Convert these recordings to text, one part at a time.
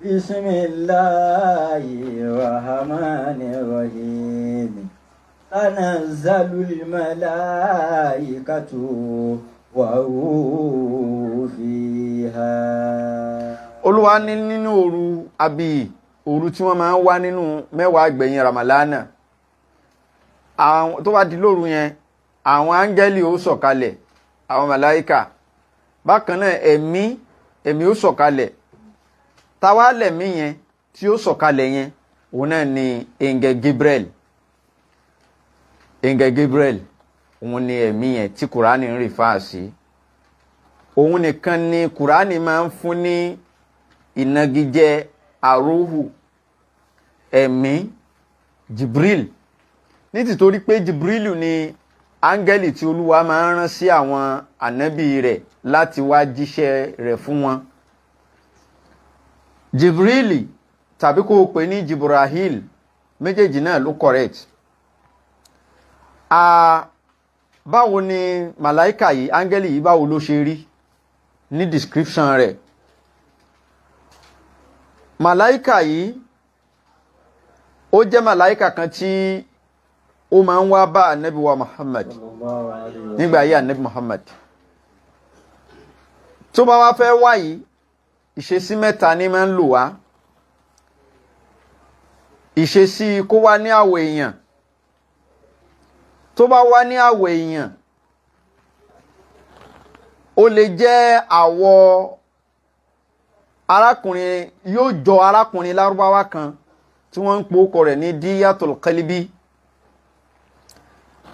بسم الله الرحمن الرحيم تنزل الملائكة والروح فيها. Olúwa ní nínú òru àbí òru tí wọ́n máa ń wá nínú 10 ìgbẹ̀yìn Ramalana, àwọn tó bá di lóru yẹn, àwọn áńgẹ́lì ó sọ̀kalẹ̀, àwọn màláíkà. Bákan náà, ẹ̀mí ó sọ̀kalẹ̀. Táwa lẹ̀mí yẹn tí ó sọ̀kalẹ̀ yẹn? Òun náà ni Angel Gabriel. Angel Gabriel, òun ni ẹ̀mí yẹn tí Kùránì ń refer sí. Òun nìkan ni Kùránì máa ń fún ní ìnagijẹ àróhù, ẹ̀mí Jibril, ní tìtorí pé Jibril ni áńgẹ́lì tí Olúwa máa ń rán sí àwọn ànábì rẹ̀ láti wá jíṣẹ́ rẹ̀ fún wọn. Jibril tàbí kó o pè ní Jibrahil, méjèèjì náà ló correct. Báwo ni màláìkà yìí, áńgẹ́lì yìí, báwo ló ṣe rí ní description rẹ̀? Màláìkà yìí, ó jẹ́ màláìkà kan tí ó máa ń wá bá ànábì wa Muhammad nígbà ayé ànábì Muhammad. Tó bá wá fẹ́ wá yìí, ìṣesí mẹ́ta ni máa ń lò wá. Ìṣesí kó wá ní àwọ̀ èèyàn. Tó bá wá ní àwọ̀ èèyàn, ó lè jẹ́ àwọ̀ arákùnrin, yóò jọ arákùnrin Lárúbáwá kan tí wọ́n ń po orúkọ rẹ̀ ní Diyatul Qalbi.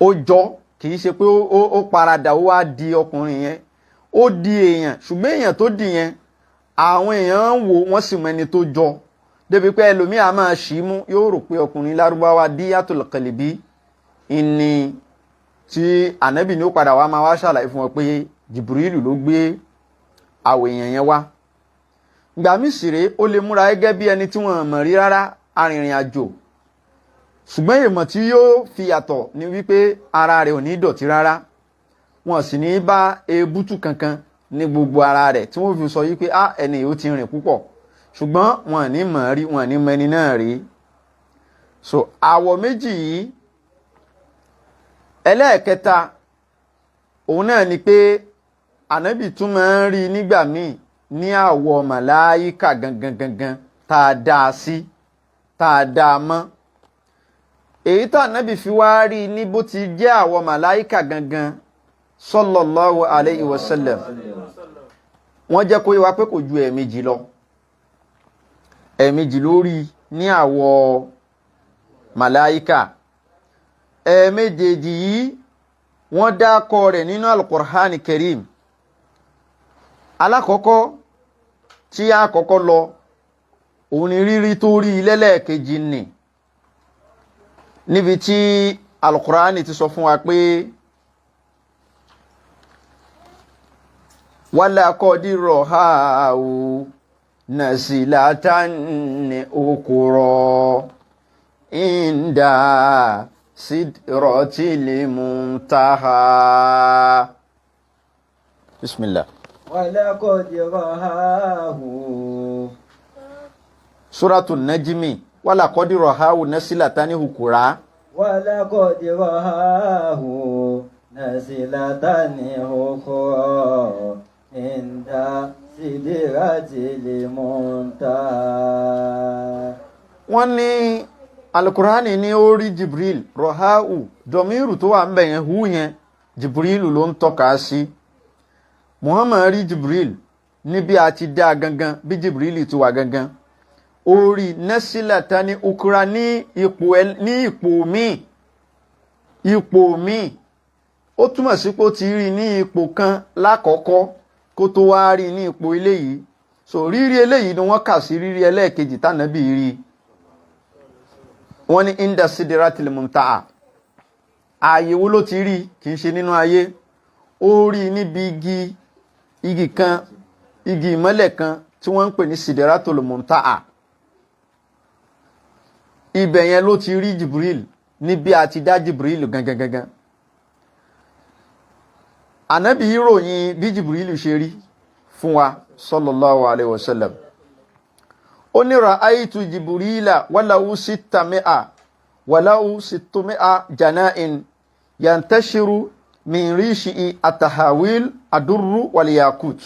Ó jọ, kì í ṣe pé ó paradà, ó wá di ọkùnrin yẹn. Ó di èèyàn, ṣùgbọ́n èèyàn tó di yẹn, àwọn èèyàn ń wò, wọ́n sì mọ ẹni tó jọ, débi pé ẹlòmíì á máa ṣì í mú, yóò rò pé ọkùnrin Lárúbáwá Diyatul Qalbi ìní tí ànábì ní ó padà wá máa wá ṣàlàyé fún wọn pé Jibrilu ló gbé àwọ̀ èèyàn yẹn wá. Ìgbà míì sì rèé, ó lè múra gẹ́gẹ́ bí ẹni tí wọ́n mọ̀ rí rárá, arìnrìn àjò, ṣùgbọ́n èèmọ̀ tí yóò fi yàtọ̀ ni wípé ara rẹ̀ ò ní dọ̀tí rárá, wọn sì ní bá ebútú kankan ní gbogbo ara rẹ̀ tí wọ́n fi sọ wípé, "Ah, ẹni yìí ó ti rìn púpọ̀," ṣùgbọ́n wọn ní mọ̀ rí, wọn ní mọ ẹni náà rí. So àwọ̀ méjì yìí. Ẹlẹ́ẹ̀kẹta, òun náà ni pé ànábì tún máa ń rí nígbà míì ní àwọ̀ màláyíkà gangan gangan tá a dá a sí, tá a dá a mọ́. Èyí tá ànábì fi wá rí ní bó ti jẹ́ àwọ̀ màláyíkà gangan, sallallahu alayhi wa sallam, wọ́n jẹ́ kó yé wa pé kò ju ẹ̀ẹ̀mejì lọ. Ẹ̀ẹ̀mejì lórí ní àwọ̀ màláyíkà. Ẹ̀ẹ̀mejèèjì yìí, wọ́n dákọ rẹ̀ nínú Al-Qur'an Karim. Alákọ̀ọ́kọ́ tí a kọ́kọ́ lọ, òun ni rírí tó rí lẹ́lẹ́ẹ̀kejì nì, níbi tí Al-Qur'an ti sọ fún wa pé walaqad ra'ahu nazilatan ukhra inda sidratil muntaha. Bismillah. ولقد رآه. Suratu Najmi, walaqad ra'ahu nasilatan ukhra. ولقد رآه نزلة أخرى عند سدرة المنتهى. Wọ́n ní Alukurani ní ó rí Jibril. Rọ̀háù, dọ̀míìrù tó wà ń bẹ̀ yẹn, hu yẹn, Jibril ló ń tọ́ka sí. Muhammad rí Jibril ní bí a ti dá gangan, bí Jibril ti wà gangan. Ó rí nẹ́sílẹ̀ta ní ukura, ní ipò míì. Ipò míì, ó túmọ̀ sí pé ó ti rí ní ipò kan lákọ̀ọ́kọ́ kó tó wá rí ní ipò eléyìí. So rírí eléyìí ni wọ́n kà sí rírí ẹlẹ́ẹ̀kejì tánàbí rí. Wọ́n ní inda sidratil muntaha. Ààyè wo ló ti rí? Kì í ṣe nínú ayé. Ó rí níbi igi kan, igi ìmọ́lẹ̀ kan tí wọ́n ń pè ní sidratul muntaha. Ibẹ̀ yẹn ló ti rí Jibril níbi àti dá Jibril gangan gangan. Ànábì ròyìn bí Jibril ṣe rí fún wa sallallahu alayhi wa sallam. Ó ní ra'aytu Jibrila walahu sittami'a walahu sittumi'a jana'in yantashiru min rishi'i atahawil adurru wal yakut.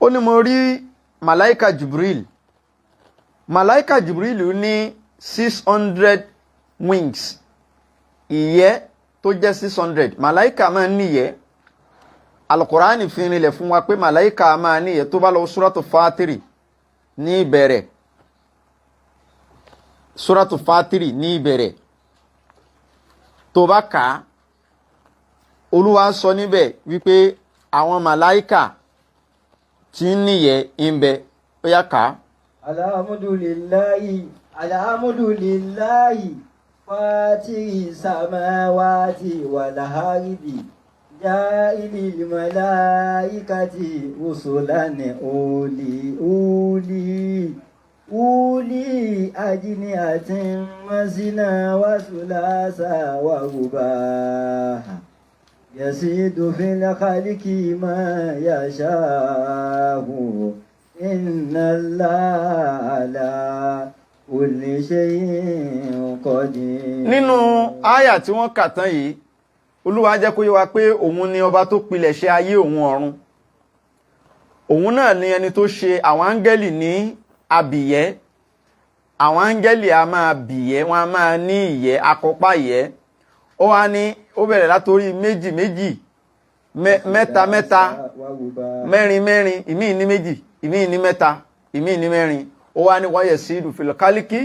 Ó ní mo rí malaika Jibril. Malaika Jibril ní 600 wings, ìyẹ́ tó jẹ́ 600. Malaika máa ń níyẹ́. Alukurani fi rinlẹ̀ fún wa pé malaika máa níyẹ́. Tó bá lọ suratu Fatiri ní ìbẹ̀rẹ̀, suratu Fatiri ní ìbẹ̀rẹ̀, tó bá kà á, Olúwa sọ níbẹ̀ wípé àwọn malaika tí ń níyẹ́ ń bẹ. Ó yá, kà á. Alhamdulillahi, alhamdulillahi, fatiri samawati wal ardi, ja'ilil malaikati rusulan uli ajnihatin masna wa thulatha wa rubaa yazidu fil khalqi ma yasha'u inna Allaha ala kulli shay'in qadir. Nínú àyà tí wọ́n kà tán yìí, Olúwa jẹ́ kó yé wa pé òun ni ọba tó pilẹ̀ṣẹ̀ ayé òun ọ̀run. Òun náà ni ẹni tó ṣe àwọn áńgẹ́lì ní abìyẹ́. Àwọn áńgẹ́lì a máa bìyẹ́, wọ́n a máa ní ìyẹ́, akọpá ìyẹ́. Ó wá ní ó bẹ̀rẹ̀ látorí méjì méjì, mẹ́ta mẹ́ta, mẹ́rin mẹ́rin, ìmíì ní méjì, ìmíì ní mẹ́ta, ìmíì ní mẹ́rin. Ó wá ní wayazidu fil khalqi,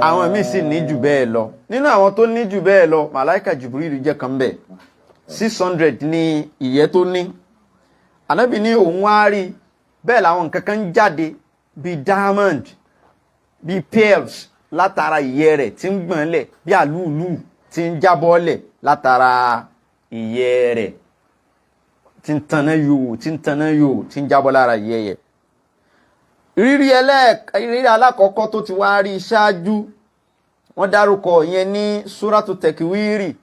àwọn míì sì ní jù bẹ́ẹ̀ lọ. Nínú àwọn tó ní jù bẹ́ẹ̀ lọ, màláìka Jibril jẹ́ kan bẹ́ẹ̀. 600 ní ìyẹ́ tó ní. Ànábì ní òun wá rí bẹ́ẹ̀ làwọn nǹkan kan ń jáde bíi diamond, bíi pearls, látara ìyẹ́ rẹ̀ tí ń gbọ̀n lẹ̀, bí àlúùlù tí ń jábọ́ lẹ̀ látara ìyẹ́ rẹ̀, tí ń tanná yòó, tí ń tanná yòó, tí ń jábọ́ lára ìyẹ́ yẹn. Rírí rírí alákọ̀ọ́kọ́ tó ti wá rí ṣáájú, wọ́n dárúkọ yẹn ní súrátù Tẹ̀kíwírì,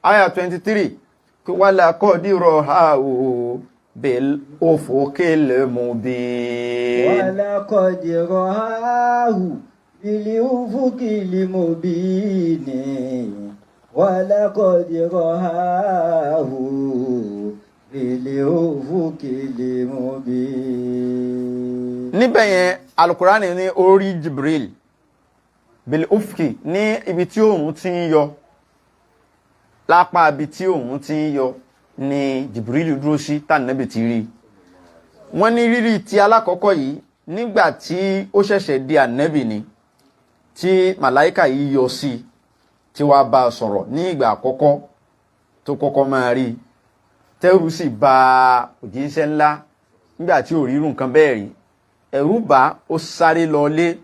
àyà 23, kí walaqad ra'ahu bil ufuqil mubin. Walaqad ra'ahu bil ufuqil mubin. Walaqad ra'ahu bil ufuqil mubin. Níbẹ̀ yẹn, alukurani ní orí Jibril bil ufki, ní ibi tí òòrùn ti ń yọ, lápá ibi tí òòrùn ti ń yọ ni Jibril dúró sí tànàbì ti rí. Wọ́n ní rírí ti alákọ̀ọ́kọ́ yìí, nígbà tí ó ṣẹ̀ṣẹ̀ di ànábì ni, tí màláìkà yìí yọ sí tí wàá bá a sọ̀rọ̀ ní ìgbà àkọ́kọ́ tó kọ́kọ́ máa rí. Tẹ́rù sì bà òjíṣẹ́ ńlá nígbà tí ò rírun nǹkan bẹ́ẹ̀ rí. Ẹ̀rù bà, ó sáré lọlé.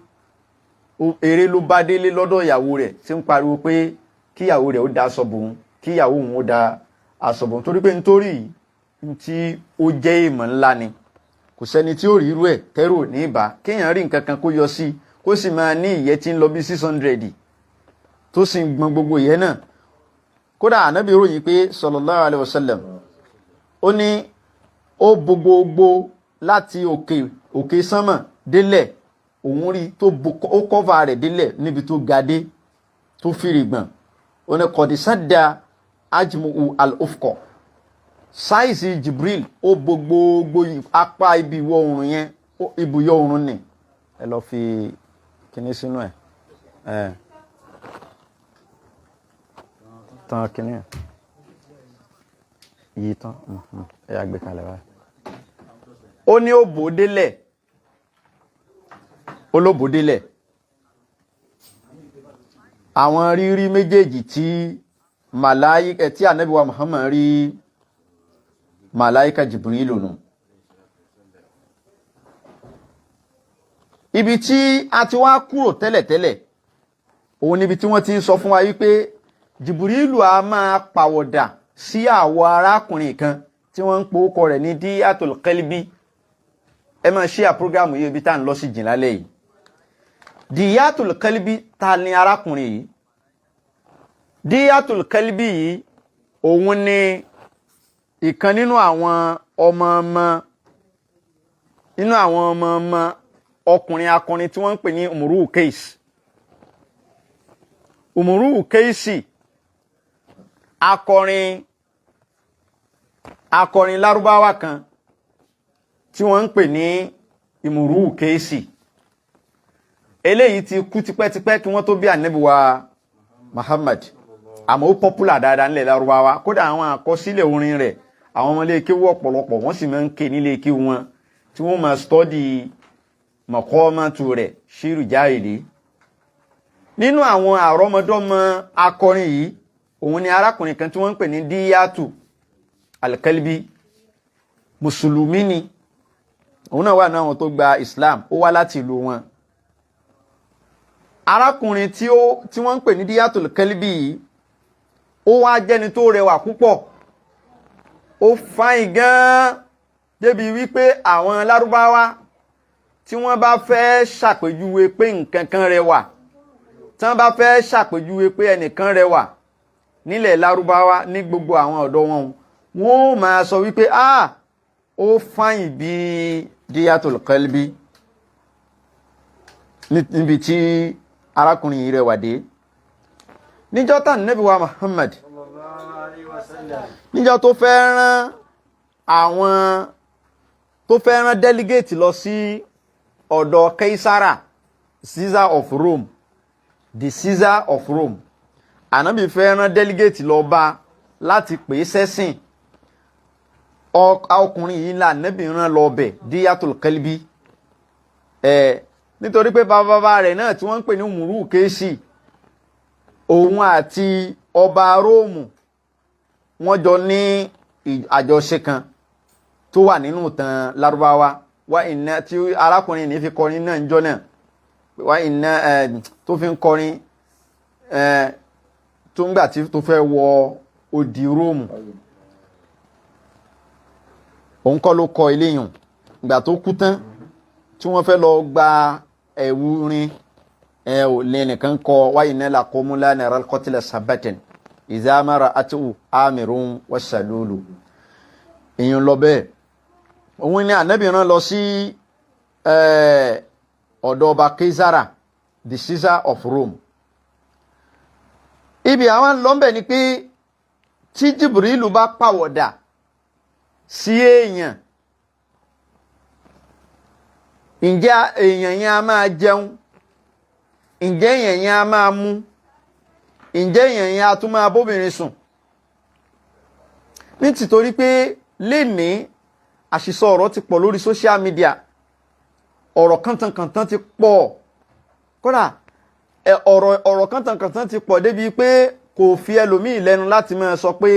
Eré ló bá délé lọ́dọ̀ ìyàwó rẹ̀, tí ń pariwo pé kíyàwó rẹ̀ ó da aṣọ bòun, kíyàwó òun ó da aṣọ bòun, torí pé nítorí tí ó jẹ́ ìmọ̀ ńlá ni, kò sẹ́ni tí ó rí irú ẹ̀ tẹ́rù ní ìbá. Kéèyàn rí nǹkan kan kó yọ sí, kó sì máa ní ìyẹ́ tí ń lọ bí 600, tó sì ń gbọn gbogbo ìyẹ́ náà. Kódà ànábì ròyìn pé sallallahu alaihi wasallam, ó ní ó bo gbogbo láti òkè òkè sánmà délẹ̀. Òun rí tó bo, ó cover rẹ̀ délẹ̀ níbi tó ga dé, tó fìrì gbọ̀n. Ó ní qad sadda ajmu'u al-ufqa. Size Jibril ó bo gbogbo apá ibi ìwọ̀ oòrùn yẹn, ibùyọ oòrùn ni. Ẹ lọ fi kíní sínú ẹ, ẹ tán kíní ẹ yìí tán. Ẹ yà gbé kalẹ̀ báyìí. Ó ní ó bò ó délẹ̀, ó ló bò ó délẹ̀. Àwọn rírí méjèèjì tí màláíkà, tí ànábì wa Muhammad rí màláíkà Jibril nù. Ibi tí a ti wá kúrò tẹ́lẹ̀tẹ́lẹ̀, òun níbi tí wọ́n ti ń sọ fún wa wípé Jibrilu a máa pàwọ̀dà sí àwọ̀ arákùnrin kan tí wọ́n ń po orúkọ rẹ̀ ní Diyatul Qalbi. Ẹ máa ṣe àpúrógámù yìí, ibi tá à ń lọ sí jìn lálẹ́ yìí. Diyatul Qalbi, ta ni arákùnrin yìí? Diyatul Qalbi yìí, òun ni ìkan nínú àwọn ọmọ ọmọ nínú àwọn ọmọ ọmọ ọkùnrin akọrin tí wọ́n ń pè ní Umru Keis. Umru Keisi, akọrin lárúbáwá kan tí wọ́n ń pè ní Umru Keisi, eléyìí ti kú tipẹ́tipẹ́ kí wọ́n tó bí ànábì wa Muhammad, àmọ́ ó popular dáadáa nílẹ̀ lárúbáwá. Kódà àwọn àkọsílẹ̀ orin rẹ̀, àwọn ọmọ ilé kéwú ọ̀pọ̀lọpọ̀ wọ́n sì máa ń ké nílé kéwú wọn tí wọ́n máa study mọ̀kọ́mọ́tò rẹ̀, ṣírù jáìlì. Nínú àwọn àrọ́mọdọ́mọ akọrin yìí, òun ni arákùnrin kan tí wọ́n ń pè ní Díyàtù Alkalbi. Mùsùlùmí ni òun náà, wà ní àwọn tó gba Islam. Ó wá láti ìlú wọn. Arákùnrin tí wọ́n ń pè ní Díyàtù Alkalbi yìí, ó wá jẹ́ni tó rẹwà púpọ̀, ó fine gan-an débi wípé àwọn lárúbáwá, tí wọ́n bá fẹ́ ṣàpèjúwe pé nǹkan kan rẹwà, tí wọ́n bá fẹ́ ṣàpèjúwe pé ẹnìkan rẹwà nílẹ̀ lárúbáwá, ní gbogbo àwọn ọ̀dọ́ wọn, wọ́n ó máa sọ wípé, "Ah, ó fine bíi Díyàtul Kalbi," níbi tí arákùnrin yìí rẹwà dé. Níjọ́ tá Nábì wa Muhammad, níjọ́ tó fẹ́ rán àwọn tó fẹ́ rán delegate lọ sí ọ̀dọ̀ Kaisara, Caesar of Rome, the Caesar of Rome, ànábì fẹ́ rán delegate lọ bá láti pè é sẹ́sìn. Ọkùnrin yìí là ànábì rán lọ bẹ̀, Díyàtul Kalbi ẹ̀, nítorí pé bàbá rẹ̀ náà tí wọ́n ń pè ní Umuru Kéṣì, òun àti ọba Róòmù wọ́n jọ ní àjọṣe kan tó wà nínú ìtàn Lárúbáwá wá iná tí arákùnrin ní fi kọrin náà ń jọ náà wá iná tó fi ń kọrin tó ń gbà tí tó fẹ́ wọ odi Róòmù. Òun kọ́ ló kọ eléyùn. Ìgbà tó kú tán tí wọ́n fẹ́ lọ gba ẹ̀wù rin ẹ ò lẹ́nìkan kọ wáyé náà la kọ́ múlá nàrà kọ́tìlẹ̀ sábàtìn ìzámára àti àmìrún wàṣàlúlù. Èèyàn lọ bẹ́ẹ̀. Òun ni ànábì rán lọ sí ọ̀dọ̀ ọba Kaisara, the Caesar of Rome. Ibi àwọn lọ́nbẹ̀ ni pé tí Jibrilu bá pàwọ̀dà sí èèyàn, ǹjẹ́ èèyàn yẹn a máa jẹun? Ǹjẹ́ èèyàn yẹn a máa mú? Ǹjẹ́ èèyàn yẹn a tún máa bóbìnrin sùn? Ní tìtorí pé lénìí, àṣìsọ ọ̀rọ̀ ti pọ̀ lórí social media, ọ̀rọ̀ kàntànkàntàn ti pọ̀. Kódà ọ̀rọ̀ kàntànkàntàn ti pọ̀ débi pé kò fi ẹlòmíì lẹ́nu láti máa sọ pé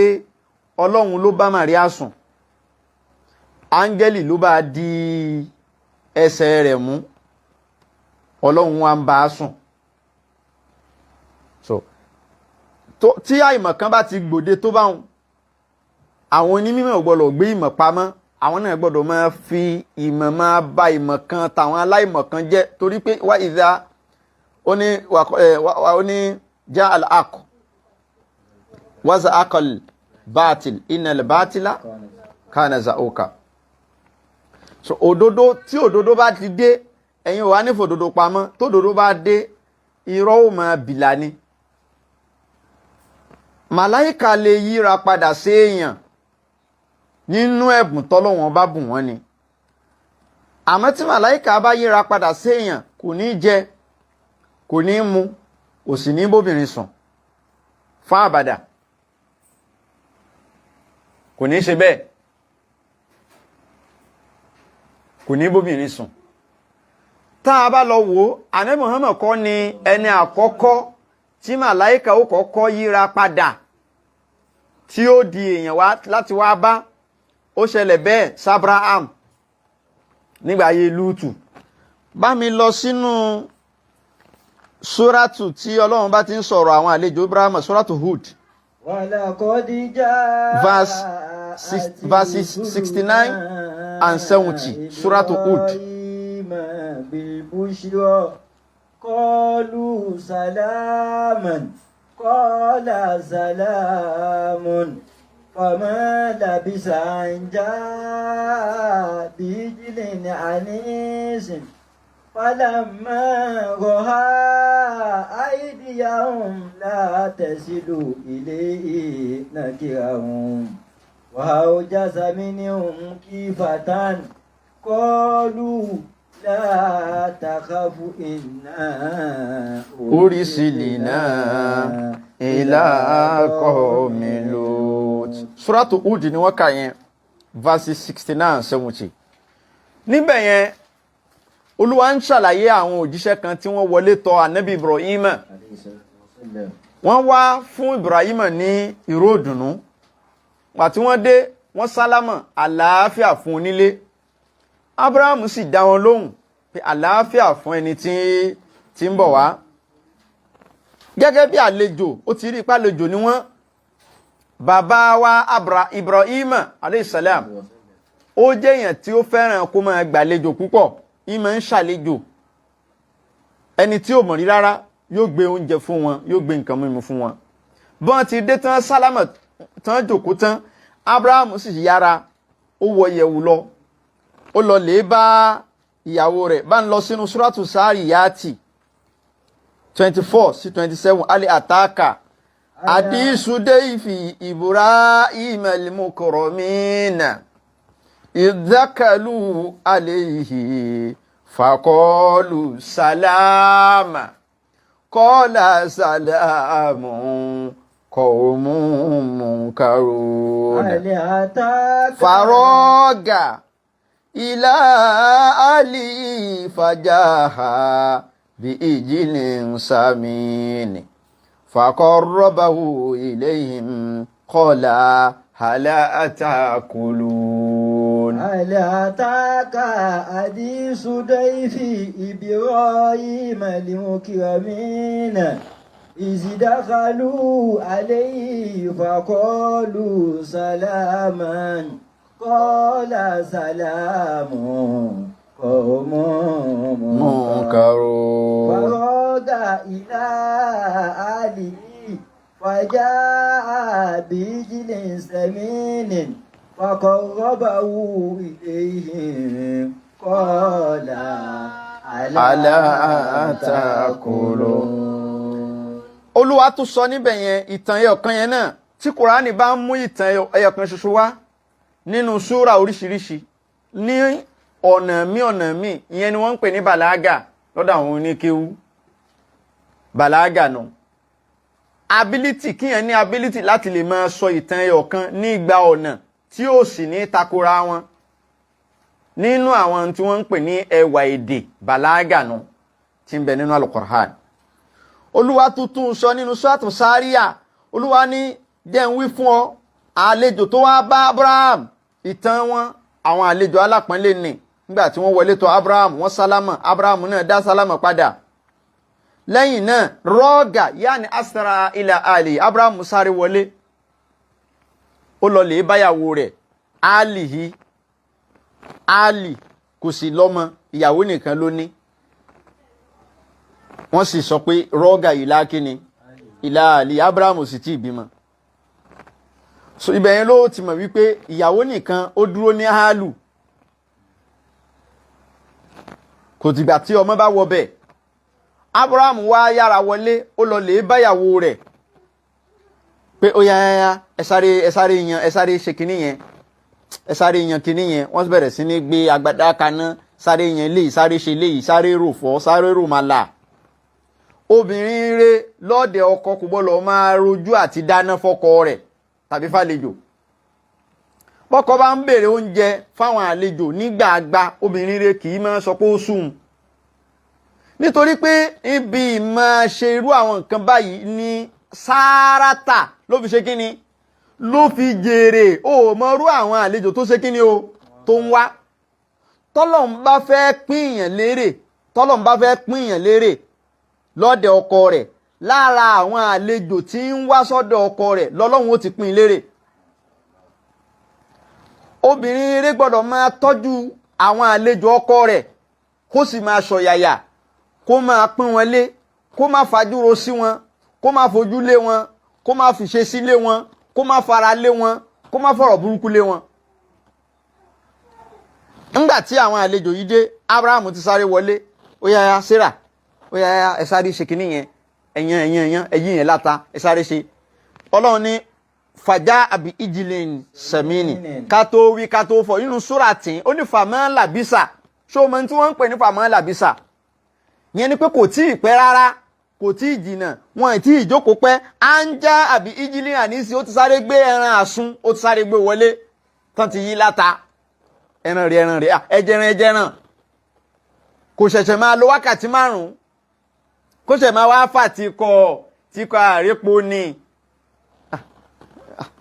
Ọlọ́run ló bá Màríà sùn, áńgẹ́lì ló bá di ẹsẹ̀ rẹ̀ mú, Ọlọ́run wa ń bá a sùn. So tí àìmọ̀ kan bá ti gbòde tó báwọn, àwọn onímọ̀ ò gbọ́dọ̀ gbé ìmọ̀ pamọ́. Àwọn náà gbọ́dọ̀ máa fi ìmọ̀ máa ba ìmọ̀ kan tàwọn aláìmọ̀ kan jẹ́, torí pé wá ìdá ó ní ó ní já al-haq waza akal batil innal batila kana za'uka. So òdodo, tí òdodo bá ti dé, ẹ̀yin ò wá ní fòdodo pamọ́. Tódodo bá dé, irọ́ ò máa bìlà ni. Màláìka lè yíra padà sí èèyàn nínú ẹ̀bùn tọ́lọ́wọ́n bá bùn wọ́n ni. Àmọ́ tí màláìka bá yíra padà sí èèyàn, kò ní jẹ, kò ní mu, kò sì ní bóbìnrin sùn fún àbàdà. Kò ní ṣe bẹ́ẹ̀, kò ní bóbìnrin sùn. Tá a bá lọ wò ó, ànábì Muhammad kọ́ ni ẹni àkọ́kọ́ tí màláìka ó kọ́kọ́ yíra padà tí ó di èèyàn wá láti wá bá. Ó ṣẹlẹ̀ bẹ́ẹ̀ sábraham nígbà ayé Lútù. Bá mi lọ sínú súrátù tí Ọlọ́run bá ti ń sọ̀rọ̀ àwọn àlejò Ibrahim, súrátù Hud. ولقد جاءت Verses 69 and 70, Surah Hud. إبراهيم بالبشرى قالوا سلاما قال سلام. فما لبث أن جاء بعجل حنيذ فلما رأى أيديهم لا تصل إليه نكرهم وأوجس منهم خيفة قالوا لا تخف إنا أرسلنا إلى قوم لوط. Suratu Hud ni wọ́n kà yẹn, verses 69 and 70. Níbẹ̀ yẹn, Olúwa ń ṣàlàyé àwọn òjíṣẹ́ kan tí wọ́n wọlé tọ̀ anabi Ibrahim. Wọ́n wá fún Ibrahim ní ìró ìdùnnú. Pàtí wọ́n dé, wọ́n sálámà, àlàáfíà fún onílé. Abraham sì dá wọn lóhùn pé àlàáfíà fún ẹni tí ń bọ̀ wá. Gẹ́gẹ́ bí àlejò, ó ti rí ipá àlejò ni wọ́n. Bàbá wa Abra Ibrahim aleyhisselam, ó jẹ́ èèyàn tí ó fẹ́ràn kó máa gbàlejò púpọ̀, ìmọ̀ ń ṣàlejò. Ẹni tí ò mọ̀ rí rárá, yóò gbé oúnjẹ fún wọn, yóò gbé nǹkan mímu fún wọn. Bọ́n ti dé tán, sálámà tán, jòkó tán, Abraham sì yára, ó wọ ìyẹ̀wù lọ, ó lọ lè bá ìyàwó rẹ̀. Bá ń lọ sínú Suratu Sáríyàtì, 24 sí 27. هل أتاك حديث ضيف إبراهيم المكرمين إذ دخلوا عليه فقالوا سلاما قال سلام قوم منكرون. هل أتاك فراغ إلى أهله فجاء بعجل سمين فقربه إليهم قال ألا تأكلون. هل أتاك حديث ضيف إبراهيم المكرمين إذ دخلوا عليه فقالوا سلاما قال سلام قوم منكرون. فراغ إلى أهله فجاء بعجل سمين فقربه إليهم قال ألا تأكلون. Olúwa tún sọ níbẹ̀ yẹn, ìtàn ẹyọ kan yẹn náà, tí Kùránì bá ń mú ìtàn ẹyọ kan ṣoṣo wá nínú súrà oríṣiríṣi ní ọ̀nà mí ọ̀nà mí, ìyẹn ni wọ́n ń pè ní bàlágà lọ́dọ̀ àwọn oníkéwú. Bàlágà nù ability, kíyẹn ní ability láti lè máa sọ ìtàn ẹyọ kan ní igba ọ̀nà tí ó sì ní takora wọn, nínú àwọn tí wọ́n ń pè ní ẹwà èdè, bàlágà nù, tí ń bẹ nínú Alukur'an. Olúwa tuntun sọ nínú Sọ́ọ̀tù Sáríà, Olúwa ní jẹ́ ń wí fún ọ, àlejò tó wá bá Abraham, ìtàn wọn, àwọn àlejò alápọ̀nlé ni. Nígbà tí wọ́n wọlé tọ̀ Abraham, wọ́n sálámà, Abraham náà dá sálámà padà. Lẹ́yìn náà, راغ يعني أسرع إلى أهله, Abraham sáré wọlé, ó lọ lè báyàwó rẹ̀ alihi. Ali kò sì lọ́mọ, ìyàwó nìkan ló ní. Wọ́n sì sọ pé راغ إلى kíni, إلى أهله. Abraham sì tí ì bímọ. So ibẹ̀ yẹn ló ti mọ̀ wípé ìyàwó nìkan ó dúró ní hálù, kò dìgbà tí ọmọ bá wọ bẹ́ẹ̀. Abraham wá yára wọlé, ó lọ lè báyàwó rẹ̀ pé ó yá yá yá, ẹ sáré, ẹ sáré yan, ẹ sáré ṣe kinní yẹn, ẹ sáré yan kinní yẹn. Wọ́n bẹ̀rẹ̀ sí ní gbé agbádá kaná, sáré yan léyìí, sáré ṣe léyìí, sáré rò fọ́, sáré rò màlà. Obìnrin rẹ̀ lọ́ọ̀dẹ̀ ọkọ kò gbọ́dọ̀ máa rojú àti dáná fọ́kọ rẹ̀ tàbí fàlejò. Bọ́kọ bá ń béèrè oúnjẹ fáwọn àlejò nígbàgbà, obìnrin rẹ̀ kì í máa sọ pé ó sùn, nítorí pé ibi ìmọ̀ ṣe irú àwọn nǹkan báyìí ní Sárátà ló fi ṣe kíni, ló fi jèrè. Ó mọ irú àwọn àlejò tó ṣe kíni o tó ń wá. Tọ́lọ́n bá fẹ́ pín lérè, tọ́lọ́n bá fẹ́ pín lérè lọ́dẹ̀ ọkọ rẹ̀, lára àwọn àlejò tí ń wá sọ́dọ̀ ọkọ rẹ̀ lọ́lọ́run ó ti pín lérè. Obìnrin eré gbọ́dọ̀ máa tọ́jú àwọn àlejò ọkọ rẹ̀, kó sì máa ṣọ̀yàyà, kó máa pín wọn lé, kó má fajúro sí wọn, kó má fojú lé wọn, kó má fiṣe sí lé wọn, kó má fara lé wọn. kó má fọ̀rọ̀ burúkú lé wọn. Ńgbà tí àwọn àlejò yìí dé, Abraham ti sáré wọlé. Ó yá yá Sarah, ó yá yá, ẹ sáré ṣe kínní yẹn, ẹ̀yàn ẹ̀yàn ẹ̀yàn ẹ̀yìn yẹn láta, ẹ sáré ṣe. Ọlọ́run ní fàjà àbí ìjìnlẹ̀ sẹ̀mínì, ká tó wí ká tó fọ̀ nínú súrà tí ó ní fàmọ́ làbísà. Ṣó o mọ tí wọ́n ń pè ní fàmọ́ làbísà? Yẹn ni pé kò tí ì pẹ́ rárá, kò tí ì jìnnà, wọn ì tí ì jókòó pẹ́. À ń já àbí ìjìnlẹ̀ àníṣe, ó ti sáré gbé ẹran àsun, ó ti sáré gbé wọlé tán ti yí láta. Ẹran rẹ̀, ẹran rẹ̀, ẹjẹran ẹjẹran. Kò ṣẹ̀ṣẹ̀ máa lo wákàtí 5, kó ṣẹ̀ máa wá fà tikọ̀ tikọ̀ àrépo ni,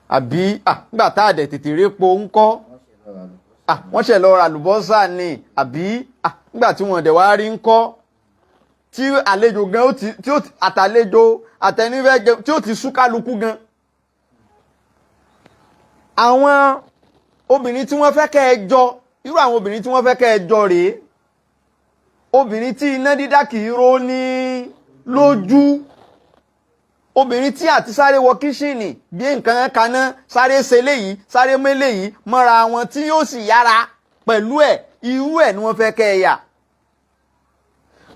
àbí nígbà tá a dẹ̀ tètè répo ń kọ́, wọ́n ṣẹ̀ lọ ra àlùbọ́sà ni, àbí nígbà tí wọ́n dẹ̀ wá rí ń kọ́, tí àlejò gan ó ti tí ó ti àtàlejò àtẹnifẹ́ jẹ tí ó ti sú kálukú gan. Àwọn obìnrin tí wọ́n fẹ́ kẹ́ ẹ jọ, irú àwọn obìnrin tí wọ́n fẹ́ kẹ́ ẹ jọ rèé. Obìnrin tí iná dídá kì í ró ní lójú, obìnrin tí àti sáré wọ kíṣìnì bí nǹkan kaná, sáré ṣe léyìí, sáré méléyìí mọ́ra wọn, tí yóò sì yára pẹ̀lú ẹ̀, irú ẹ̀ ni wọ́n fẹ́ kẹ́ ẹ yà.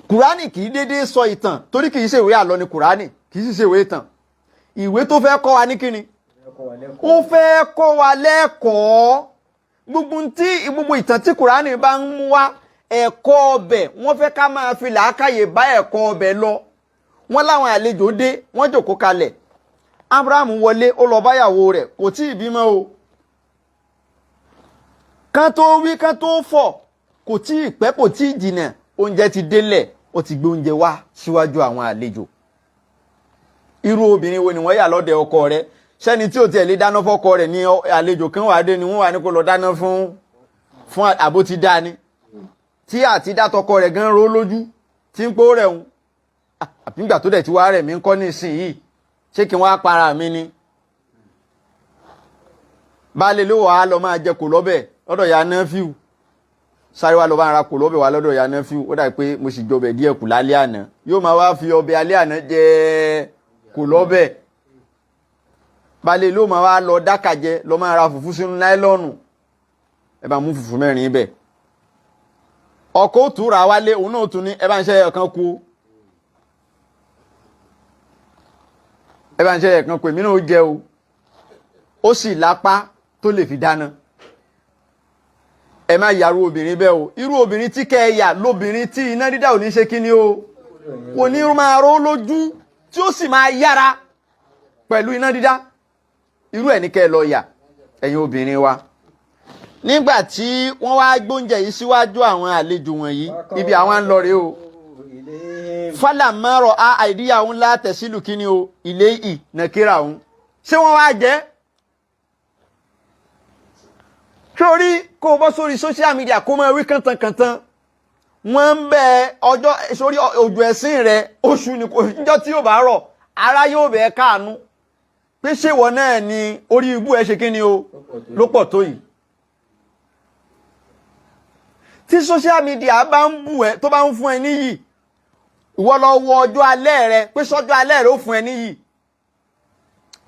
Kùránì kì í dédé sọ ìtàn, torí kì í ṣe ìwé àlọ́ ni Kùránì, kì í sì ṣe ìwé ìtàn. Ìwé tó fẹ́ kọ́ wa ní kíni? Ó fẹ́ kọ́ wa lẹ́kọ̀ọ́. Gbogbo ìtàn tí Kùránì bá ń mú wá, ẹ̀kọ́ ọbẹ̀ wọ́n fẹ́ ká máa fi làákàyè bá ẹ̀kọ́ ọbẹ̀ lọ. Wọ́n láwọn àlejò dé, wọ́n jòkó kalẹ̀. Abraham wọlé, ó lọ báyàwó rẹ̀, kò tí ì bímọ o. Kán tó wí kán tó fọ̀, kò tí ì pẹ́, kò tí ì jìnà, oúnjẹ ti délẹ̀. Ó ti gbé oúnjẹ wá síwájú àwọn àlejò. Irú obìnrin wo ni wọ́n yà lọ́dẹ ọkọ rẹ̀? Sẹ́ni tí ò tiẹ̀ lè dáná fọ́kọ rẹ̀ ní àlejò kan wà dé ni wọ́n wà ní kó lọ dáná fún àbó ti dá ni, tí àti dá tọkọ rẹ̀ gan ro lójú, tí ń pò rẹ̀ ń àbígbà tó dẹ̀ ti wá rẹ̀ mí ń kọ́ nísìnyìí, ṣé kí wọ́n á para mi ni? Baálé ló wàá lọ máa jẹ kò lọ́bẹ̀ lọ́dọ̀ ya Náfíù. Sáré wá lọ bá ń ra kò lọ́bẹ̀ wá lọ́dọ̀ ya Náfíù, ó dà pé mo sì jọbẹ̀ díẹ̀ kù lálẹ́ àná. Yóò máa wá fi ọbẹ̀ alẹ́ àná jẹ kò lọ́bẹ̀. Baálé ló máa wá lọ dákàjẹ, lọ máa ra fùfú sínú náílọ́ọ̀nù. Ẹ bá mú fùfú 4 bẹ̀. Ọkọ̀ ó tún ra wálé, òun náà tún ní ẹ bá ń ṣe ẹ̀kan kú, ẹ bá ń ṣe ẹ̀kan kú, èmi náà ó jẹ o. Ó sì lápá tó lè fi dáná. Ẹ má yàrá obìnrin bẹ́ẹ̀ o. Irú obìnrin tí kẹ́ ẹ yà lóbìnrin tí iná dídá ò ní ṣe kíni o, kò ní máa ró lójú, tí ó sì máa yára pẹ̀lú iná dídá. Irú ẹ̀ ní kẹ́ ẹ lọ yà, ẹ̀yin obìnrin wa. Nígbà tí wọ́n wá gbóúnjẹ yìí síwájú àwọn àlejò wọ̀nyí, ibi àwọn ń lọ rèé o. Fálà mọ́rọ̀ a àìdíyàwó ńlá tẹ̀sílù kíni o ilé ì nàkírà òun. Ṣé wọ́n wá jẹ́? Sórí kó o bọ́ sórí social media kó máa wí kàntankàntan, wọ́n ń bẹ ọjọ́ sórí òjò ẹ̀sìn rẹ̀ oṣù ní kò níjọ́ tí yóò bá rọ̀, ara yóò bẹ̀ káànú pé ṣéwọ náà ni orí ibú ẹ ṣe kíni o ló pọ̀ tó yìí. Tí social media bá ń bù ẹ, tó bá ń fún ẹ níyì, ìwọ lọ wo ọjọ́ alẹ́ rẹ pé sọ́jọ́ alẹ́ rẹ ó fún ẹ níyì,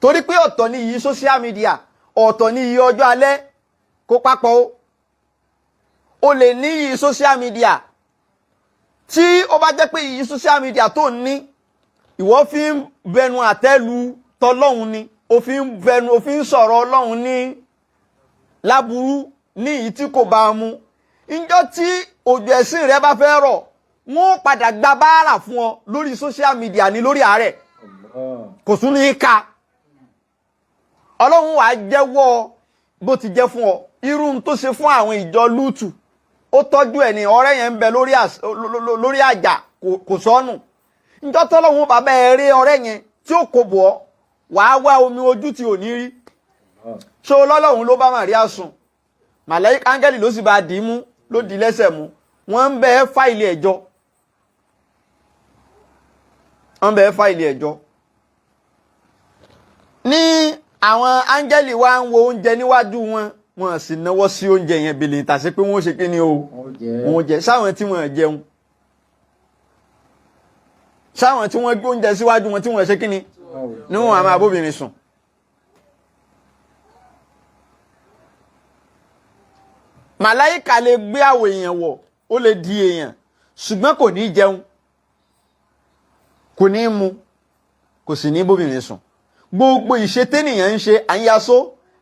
torí pé ọ̀tọ̀ ni yìí social media, ọ̀tọ̀ ni yìí ọjọ́ alẹ́, kó papọ̀ o. O lè níyì social media, tí ó bá jẹ́ pé yìí social media tó ń ní, ìwọ fi ń bẹnu àtẹ́lu tọlọ́hun ni, o fi ń bẹnu, o fi ń sọ̀rọ̀ Ọlọ́hun ní láburú ní èyí tí kò bá mu, ìjọ tí òjò ẹ̀sìn rẹ bá fẹ́ rọ̀, wọ́n padà gba báárà fún ọ lórí social media ní lórí àárẹ̀, kò tún ní í ka. Ọlọ́run wàá jẹ́wọ́ bó ti jẹ́ fún ọ. Irú tó ṣe fún àwọn ìjọ Lútù, ó tọ́jú ẹ̀ ní ọ̀rẹ́ yẹn ń bẹ lórí àjà, kò sọnù. Njọ́ tọ́lọ́hún bàbá ẹ rí ọ̀rẹ́ yẹn tí ó kò bọ̀ ọ́, wàá wá omi ojú tí ò ní rí. Ṣó lọ́lọ́hún ló bá Màríà sùn, màláíkà áńgẹ́lì ló sì bá dì í mú, ló di lẹ́sẹ̀ mú. Wọ́n ń bẹ fáìlì ẹ̀jọ́, wọ́n ń bẹ fáìlì ẹ̀jọ́ ní. Àwọn áńgẹ́lì wa ń wo oúnjẹ níwájú wọn, wọn sì náwó sí oúnjẹ yẹn bèlè tàṣí pé wọ́n ṣe kí ni o, wọ́n jẹ. Sáwọn tí wọ́n jẹun, sáwọn tí wọ́n gbé oúnjẹ síwájú wọn tí wọ́n ṣe kí ni, ní wọn àmà abóbìnrin sùn. Màláìka lè gbé àwọ̀ èèyàn wọ̀, ó lè di èèyàn, ṣùgbọ́n kò ní jẹun, kò ní mu, kò sì ní bóbìnrin sùn. Gbogbo ìṣe tẹ́nìyàn ń ṣe, à ń yasó,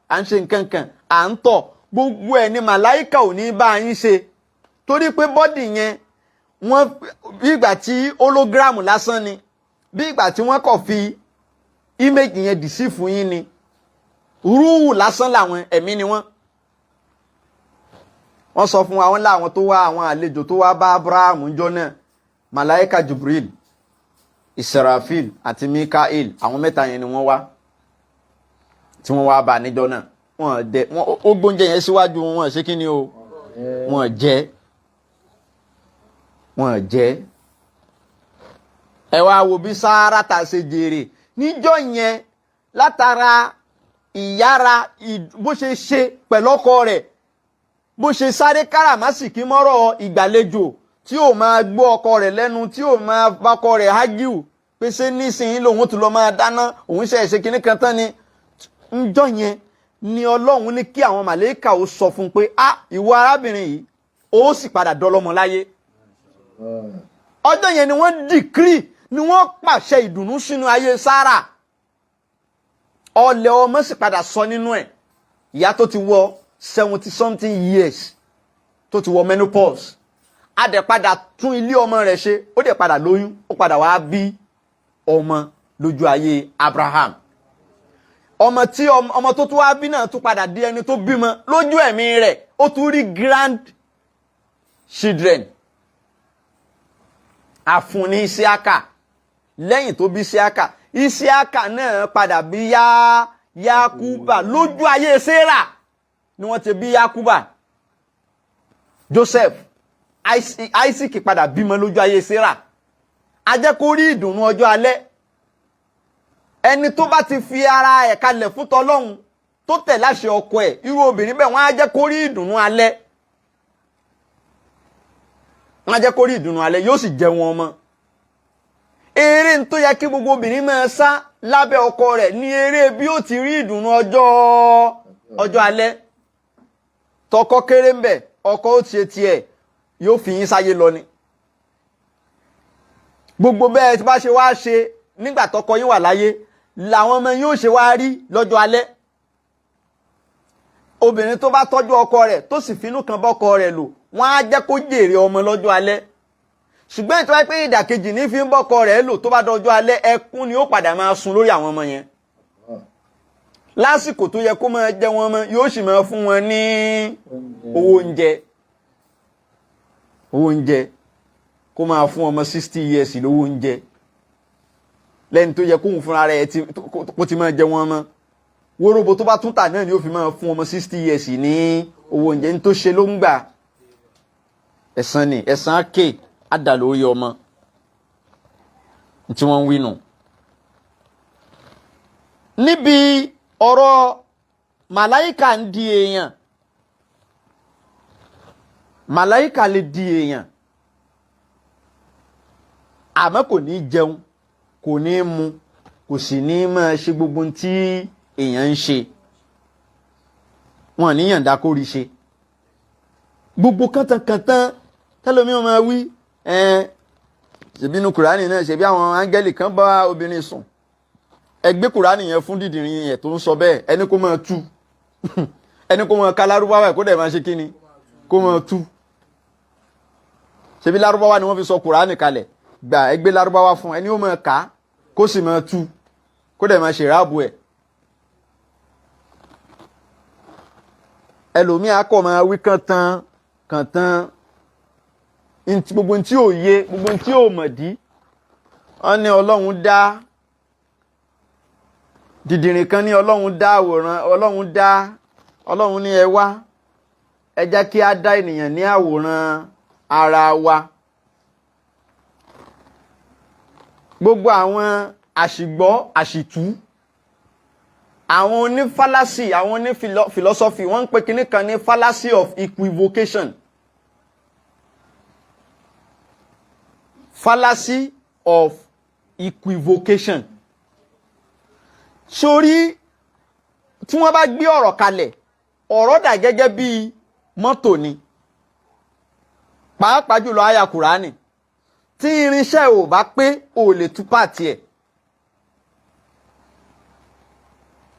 à ń ṣe nǹkan kan, à ń tọ̀, gbogbo ẹ̀ ni màláìka ò ní bá yín ṣe, torí pé body yẹn, wọ́n bí ìgbà tí hologram lásán ni, bí ìgbà tí wọ́n kàn fi image yẹn dì sí fún yín ni. Rúùhù lásán làwọn, ẹ̀mí ni wọ́n. Wọ́n sọ fún àwọn láwọn tó wá, àwọn àlejò tó wá bá Abraham jọ náà, malaika Jubril, Israfil àti Mikael, àwọn mẹ́ta yẹn ni wọ́n wá, tí wọ́n wá bá níjọ́ náà. Wọ́n dẹ wọ́n, ó gbóúnjẹ yẹn síwájú wọn, ṣé kí ni o, wọ́n jẹ, wọ́n jẹ. Ẹ wá wo bí Sárátà ṣe jèrè níjọ́ yẹn látara ìyára bó ṣe ṣe pẹ̀lú ọkọ rẹ̀, bó ṣe sáré káràmásìkí mọ́rọ̀ ìgbàlejò, tí ò máa gbọ́ ọkọ rẹ̀ lẹ́nu, tí ò máa bákọ rẹ̀ hágíù pé ṣé nísìnyí lòun tún lọ máa dáná, òun ṣe ṣe kinní kan tán ni. Ńjọ́ yẹn ni Ọlọ́run ní kí àwọn màlẹ́kà ó sọ fún un pé, "A, ìwọ arábìnrin yìí, ó sì padà dọlọ́mọ láyé." Ọjọ́ yẹn ni wọ́n decree, ni wọ́n pàṣẹ ìdùnnú sínú ayé Sárà. Ọlẹ̀ ọmọ sì padà sọ nínú ẹ̀. Ìyá tó ti wọ 70 something years, tó ti wọ menopause, a dẹ̀ padà tún ilé ọmọ rẹ̀ ṣe, ó dẹ̀ padà lóyún, ó padà wá bí ọmọ lójú ayé Abraham. Ọmọ tí ọmọ tó tún wá bí náà tún padà di ẹni tó bímọ lójú ẹ̀mí rẹ̀, ó tún rí grand children. Àfún ní Isiaka. Lẹ́yìn tó bí Isiaka, Isiaka náà padà bí yá Yakuba. Lójú ayé Sarah ni wọ́n ti bí Yakuba, Joseph. Isaac padà bímọ lójú ayé Sarah. A jẹ́ kó rí ìdùnnú ọjọ́ alẹ́. Ẹni tó bá ti fi ara ẹ̀ kalẹ̀ fún tọlọ́hun, tó tẹ̀ láṣẹ ọkọ ẹ̀, irú obìnrin bẹ́ẹ̀, wọ́n á jẹ́ kó rí ìdùnnú alẹ́, wọ́n á jẹ́ kó rí ìdùnnú alẹ́, yóò sì jẹun ọmọ. Eré tó yẹ kí gbogbo obìnrin máa sá lábẹ́ ọkọ rẹ̀ ní eré bí ó ti rí ìdùnnú ọjọ́ alẹ́. Tọkọ kéré ń bẹ̀, ọkọ ó ti tiẹ̀ yóò fi yín sáyé lọ ni. Gbogbo bẹ́ẹ̀ tí bá ṣe wá ṣe nígbà tọkọ yín wà láyé làwọn ọmọ yóò ṣe wá rí lọ́jọ́ alẹ́. Obìnrin tó bá tọ́jú ọkọ rẹ̀, tó sì finú kan bọ́kọ rẹ̀ lò, wọ́n á jẹ́ kó jèrè ọmọ lọ́jọ́ alẹ́. Ṣùgbọ́n ìtọ́ pé ìdàkejì ní fi ń bọ́kọ rẹ̀ lò, tó bá dọjọ́ alẹ́, ẹkún ni ó padà máa sun lórí àwọn ọmọ yẹn. Lásìkò tó yẹ kó máa jẹ wọn mọ́, yóò sì máa fún wọn ní owó oúnjẹ. Owó oúnjẹ, kó máa fún ọmọ 60 years lówó oúnjẹ, lẹ́ni tó yẹ kóhun fúnra rẹ̀ kó ti máa jẹ wọn mọ́. Wóróbo tó bá tún tà náà ni ó fi máa fún ọmọ 60 years ní owó oúnjẹ. Ní tó ṣe ló ń gbà ẹ̀san ni, ẹ̀san á ké á dà lórí ọmọ tí wọ́n ń wí nù. Níbi ọ̀rọ̀ màláìkà ń di èèyàn, màláìkà lè di èèyàn, àmọ́ kò ní jẹun, kò ní mu, kò sì ní máa ṣe gbogbo tí èèyàn ń ṣe. Wọn ní yànda kó rí ṣe gbogbo kántankàntan tẹlomi máa wí. Ẹn ṣèbí inú Kùránì náà, ṣèbí àwọn áńgẹ́lì kan bá obìnrin sùn. Ẹ gbé Kùránì yẹn fún dídìrín yẹn tó ń sọ bẹ́ẹ̀, ẹni kó máa tú, ẹni kó máa ka lárúbáwá ẹ̀, kó dẹ̀ máa ṣe kíni, kó máa tú. Ṣebí lárúbáwá ni wọ́n fi sọ Kùránì kalẹ̀. Gbà, ẹ gbé lárúbáwá fún ẹni, ó máa kà á, kó sì máa tú, kó dẹ̀ máa ṣe ráàbù ẹ̀. Ẹlòmíì akọ máa wí kàntán kàntán, gbogbo ntí ò yé, gbogbo ntí ò mọ̀ dí. Wọ́n ní Ọlọ́run dá dìdìrìn kan, ní Ọlọ́run dá àwòrán, Ọlọ́run dá, Ọlọ́run ní ẹ wá, ẹ jẹ́ kí á dá ènìyàn ní àwòrán ara wa. Gbogbo àwọn àṣìgbọ́ àṣìtú, àwọn onífálásì, àwọn onífìlọ́sọ́fì, wọ́n ń pè kinní kan ní fallacy of equivocation. Fallacy of equivocation. Sórí tí wọ́n bá gbé ọ̀rọ̀ kalẹ̀, ọ̀rọ̀ dà gẹ́gẹ́ bí mọ́tò ni, pàápàá jùlọ àyà Kùránì, tí irinṣẹ́ ò bá pé, ò lè tú pàtì ẹ̀.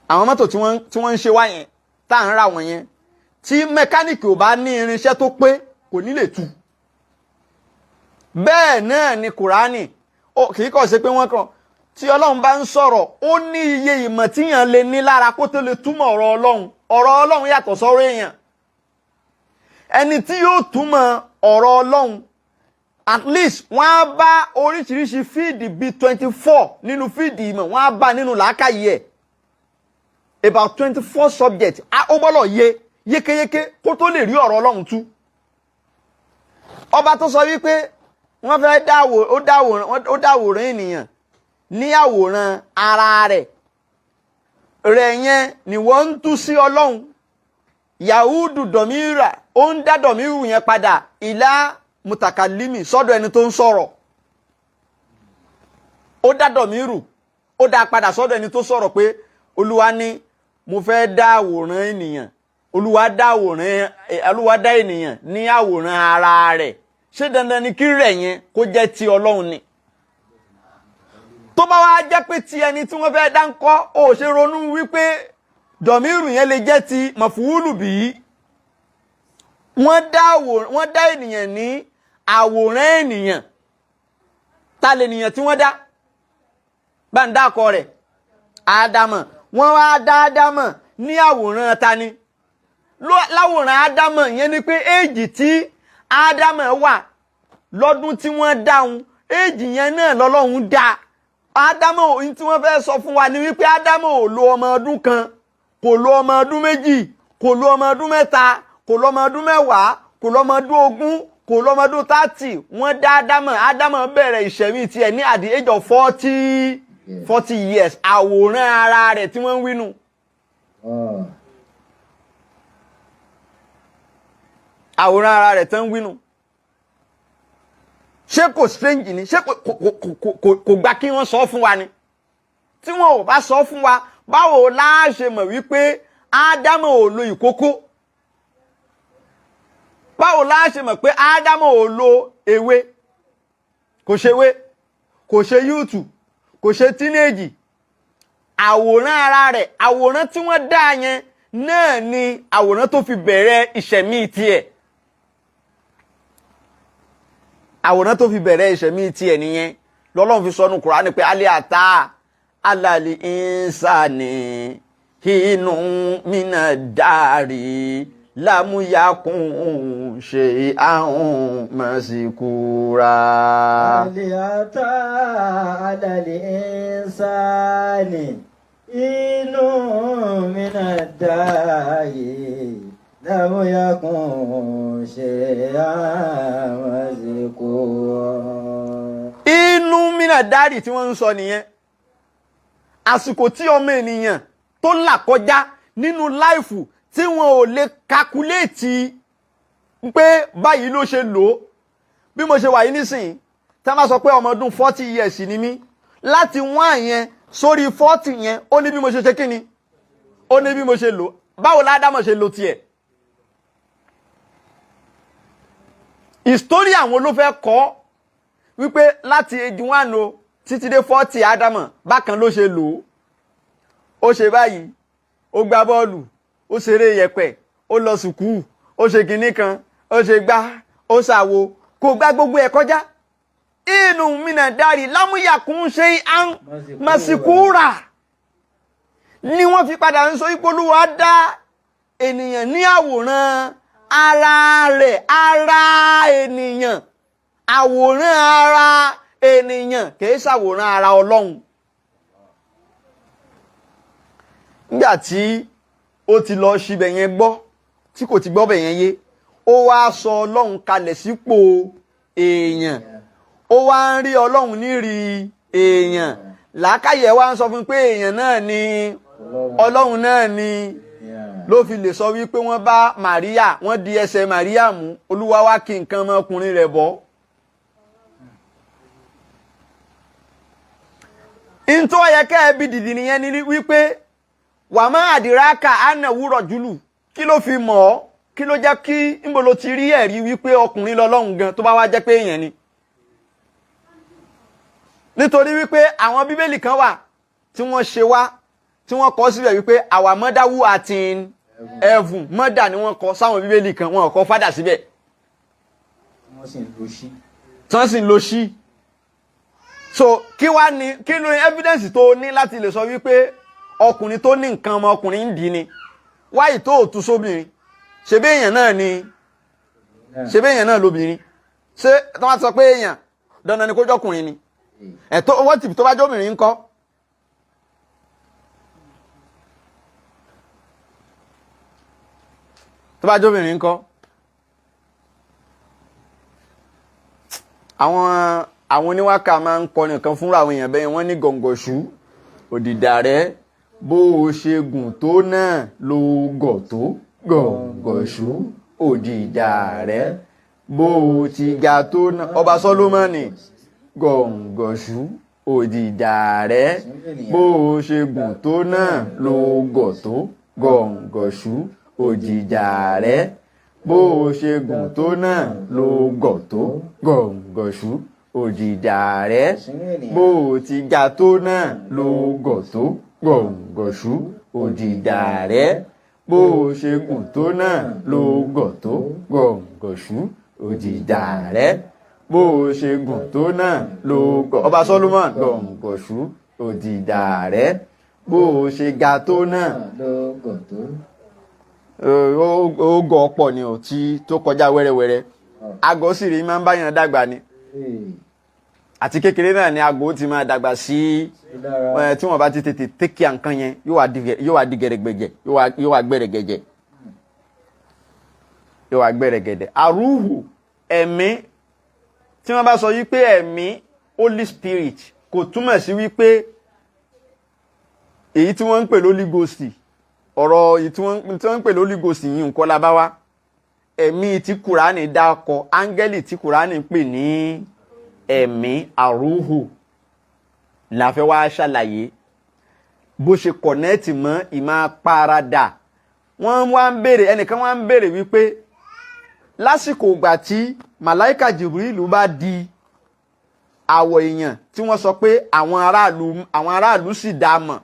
Àwọn mọ́tò tí wọ́n ń ṣe wá yẹn, tá à ń rà wọ́n yẹn, tí mẹkáníìkì ò bá ní irinṣẹ́ tó pé, kò ní lè tú. Bẹ́ẹ̀ náà ni Kùránì, kì í kàn ṣe pé wọ́n kàn tí Ọlọ́run bá ń sọ̀rọ̀, ó ní iye ìmọ̀ tíyàn lè ní lára kó tó lè túmọ̀ ọ̀rọ̀ Ọlọ́run. Ọ̀rọ̀ Ọlọ́run yàtọ̀ sọ́rọ̀ èèyàn. Ẹni tí yóò túmọ̀ ọ̀rọ̀ Ọlọ́run, at least wọ́n á bá oríṣiríṣi field bíi 24 nínú field ìmọ̀, wọ́n á bá nínú làákàyè ẹ̀, about 24 subjects. Ó gbọ́dọ̀ yé yékéyéké kó tó lè rí ọ̀rọ̀ Ọlọ́run tú. Ọba tó sọ wípé wọ́n fẹ́ ó dáwòrán ènìyàn ní àwòrán ara rẹ̀ rẹ̀ yẹn ni wọ́n ń tú sí Ọlọ́run. Yahudu dọ̀míra, ó ń dá dọ̀míru yẹn padà ìlà mutakalimi, sọ́dọ̀ ẹni tó ń sọ̀rọ̀. Ó dá dọ̀míru, ó dá padà sọ́dọ̀ ẹni tó sọ̀rọ̀ pé Olúwa ní mo fẹ́ dá àwòrán ènìyàn. Olúwa dá àwòrán, Olúwa dá ènìyàn ní àwòrán ara rẹ̀. Ṣé dandan ni kí rẹ̀ yẹn kó jẹ́ ti Ọlọ́run ni? Tó bá wá jẹ́ pé ti ẹni tí wọ́n fẹ́ dá ń kọ́, ó ṣe ronú wípé dọ̀míìrù yẹn lè jẹ́ ti mọ̀fúwúlù bí? Wọ́n dá ènìyàn ní àwòrán ènìyàn. Ta lè nìyàn tí wọ́n dá? Bá ń dákọ rẹ̀, Ádámọ̀. Wọ́n wá dá Ádámọ̀ ní àwòrán ta ni? Láwòrán Ádámọ̀ yẹn ni pé éèjì tí Ádámọ̀ wà lọ́dún tí wọ́n dáhùn, éèjì yẹn náà lọ́lọ́run dá Ádámọ̀. Ohun tí wọ́n fẹ́ sọ fún wa ni wípé Ádámọ̀ ò lo ọmọ ọdún kan, kò lo ọmọ ọdún 2, kò lo ọmọ ọdún 3, kò lo ọmọ ọdún 10, kò lo ọmọ ọdún 20, kò lo ọmọ ọdún 30. Wọ́n dá Ádámọ̀, Ádámọ̀ bẹ̀rẹ̀ ìṣẹ̀mí tiẹ̀ ní at the age of 40 years. Àwòrán ara rẹ̀ tí wọ́n ń wínú. Àwòrán ara rẹ̀ tán ń wínú. Ṣé kò strange ni? Ṣé kò gbà kí wọ́n sọ fún wa ni? Tí wọn ò bá sọ fún wa, báwo la ṣe mọ̀ wípé Ádámù ò lo ìkókó? Báwo la ṣe mọ̀ pé Ádámù ò lo ewé? Kò ṣe ewé, kò ṣe youth, kò ṣe teenage. Àwòrán ara rẹ̀, àwòrán tí wọ́n dá yẹn náà ni àwòrán tó fi bẹ̀rẹ̀ ìṣẹ̀mí tiẹ̀. Àwòrán tó fi bẹ̀rẹ̀ ìṣẹ̀mí tiẹ̀ nìyẹn lọ́lọ́run fi sọnù Kùránì pé alẹ́ àtà alàlì ìnsàní inú mínà dàrí lámúyàkùn ṣe àhùn màsíkúra. Alẹ́ àtà alàlì ìnsàní inú mínà dàrí lámúyàkùn ṣe àhùn màsíkúra. Inú mínà dárì tí wọ́n ń sọ nìyẹn. Àsìkò tí ọmọ ènìyàn tó là kọjá nínú láìfù tí wọn ò lè kakuléètì pé báyìí ló ṣe lò ó. Bí mo ṣe wà yìí nísìnyí, tí wọ́n bá sọ pé ọmọ ọdún 40 years ni mí, láti 1 yẹn sórí 40 yẹn, ó ní bí mo ṣe ṣe kí ni, ó ní bí mo ṣe lò. Báwo ládàmọ̀ ṣe lò tiẹ̀? Ìsítórí àwọn ló fẹ́ kọ́ wípé láti age 1 o títí dé 40, Ádámọ̀ bákan ló ṣe lò ó. Ó ṣe báyìí, ó gbá bọ́ọ̀lù, ó ṣeré yẹ̀pẹ̀, ó lọ sùkúù, ó ṣe kinní kan, ó ṣe gbá, ó ṣàwo, kò gbá gbogbo ẹ̀ kọjá. Inú mìnà dárì lámúyàkún ṣe án màsíkúrà ni wọ́n fi padà ń sọ wípé Olúwa dá ènìyàn ní àwòrán ara rẹ̀. Ara ènìyàn, àwòrán ara ènìyàn, kìí ṣàwòrán ara Ọlọ́run. Nígbà tí ó ti lọ síbẹ̀ yẹn gbọ́, tí kò ti gbọ́ bẹ̀ yẹn yé, ó wá sọ Ọlọ́run kalẹ̀ sípò èèyàn. Ó wá ń rí Ọlọ́run nírí èèyàn. Làákàyè wá ń sọ fún pé èèyàn náà ni Ọlọ́run náà ni, ló fi lè sọ wípé wọ́n bá Màríà, wọ́n di ẹsẹ̀ Màríà mú, Olúwa wá kí nǹkan ọmọkùnrin rẹ̀ bọ́. Ntọ́ yẹ kẹ́ ẹ bí dìdì nìyẹn ni wípé wà má àdìrákà àna wúrọ̀ júlù, kí ló fi mọ̀ ọ́? Kí ló jẹ́ kí níbo ló ti rí ẹ̀rí wípé ọkùnrin lọ́lọ́run gan tó bá wá jẹ́ pé èèyàn ni? Nítorí wípé àwọn bíbélì kan wà tí wọ́n ṣe wá, tí wọ́n kọ síbẹ̀ wípé our mother who art in heaven. Mother ni wọ́n kọ sáwọn bíbélì kan, wọn ò kọ father síbẹ̀. Wọ́n sì ń lo she. Tí wọ́n sì ń lo she. So kí wá ní, kí ló ní evidence tó ní láti lè sọ wípé ọkùnrin tó ní nǹkan ọmọkùnrin ń dì ní wáyé tó ò tú sóbìnrin? Ṣebí èèyàn náà ni, ṣebí èèyàn náà lóbìnrin. Ṣé tí wọ́n ti sọ pé èèyàn, dandan ni kó jọkùnrin ni? Ẹ̀tọ́ wọ́n ti tó bá jọbìnrin ńkọ́? Tó bá jọbìnrin ńkọ́? Àwọn oníwákà máa ń kọrin kan fúnra àwọn èèyàn bẹ́ẹ̀. Wọ́n ní gọ̀ǹgọ̀ṣù òdìdà rẹ, bó o ṣe gùn tó náà ló gọ̀ tó. Gọ̀ǹgọ̀ṣù òdìdà rẹ, bó o ti ga tó náà. Ọba Sólómọ́nì, gọ̀ǹgọ̀ṣù òdìdà rẹ, bó o ṣe gùn tó náà ló gọ̀ tó. Gọ̀ǹgọ̀ṣù òdìdà rẹ, bó o ṣe gùn tó náà ló gọ̀ tó. Gọ̀ǹgọ̀ṣù òdìdà rẹ, bó o ti ga tó náà ló gọ̀ tó. Gọ̀ǹgọ̀ṣù òdìdà rẹ, bó o ṣe gùn tó náà ló gọ̀ tó. Gọ̀ǹgọ̀ṣù òdìdà rẹ, bó o ṣe gùn tó náà ló gọ̀. Ọba Solomon, gọ̀ǹgọ̀ṣù òdìdà rẹ, bó o ṣe ga tó náà ló gọ̀ tó. Ó gọ̀ ọ̀pọ̀ ni ò tí tó kọjá wẹ́rẹ́wẹ́rẹ́. Àgọ́ sì rí máa ń báyàn dàgbà ni. Àti kékeré náà ni àgọ́ ti máa dàgbà sí, tí wọ́n bá ti tètè tẹ́kì nǹkan yẹn, yóò wá di gẹ̀rẹ́gbẹ̀jẹ̀, yóò wá gbẹ̀rẹ̀gẹ̀jẹ̀, yóò wá gbẹ̀rẹ̀gẹ̀dẹ̀. Àrúhù, ẹ̀mí, tí wọ́n bá sọ wípé ẹ̀mí, Holy Spirit, kò túmọ̀ sí wípé èyí tí wọ́n ń pè lólí Ghost. Ọ̀rọ̀ èyí tí wọ́n ń pè lólí Ghost yìí nǹkan la bá wá. Ẹ̀mí tí Kùránì dákọ, áńgẹ́lì tí Kùránì pè ní ẹ̀mí, àrúhù, la fẹ́ wá ṣàlàyé bó ṣe kọ̀nẹ́ẹ̀tì mọ́ ìmọ̀ paradà. Wọ́n wá ń béèrè, ẹnìkan wá ń béèrè wípé lásìkò ìgbà tí màláìkà Jìbìrìlù bá di àwọ̀ èèyàn, tí wọ́n sọ pé àwọn aráàlú sì dá a mọ̀,